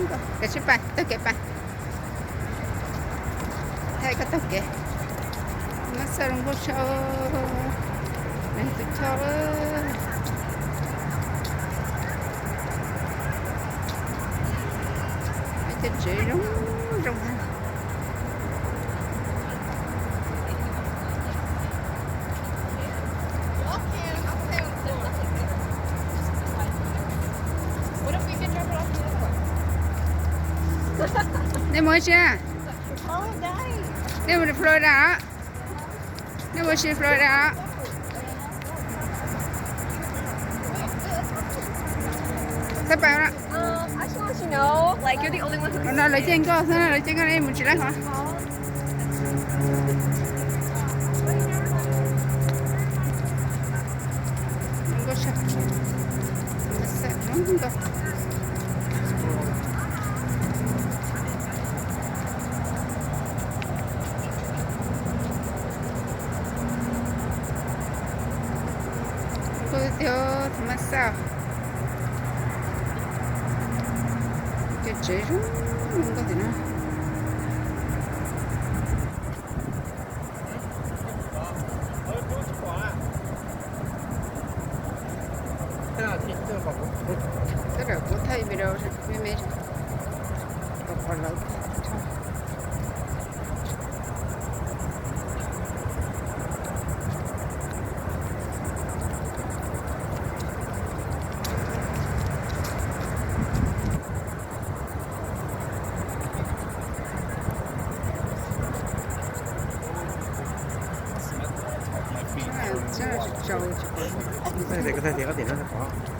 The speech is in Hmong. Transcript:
Kav tsij pais taug kev pais. Thaij koj taug kev. Mas xaj zoo nkauj tshaj. Nws tus choj. Cov tsev zoo zoo. Nej mus tsi? Nej mus Florida? Nej mus tsi Florida? Xab pas no lawv caij nkoj xwb, lawv caij nkoj, nej mus tsis laib hov. Nkauj tshaj. Nkauj. Nkauj tiag, thaum maj xaj. Cov tsev zoo nkauj tim no. Tab sis kuv thaij video me me kom pom lawv. Tsis tau, tsis pom.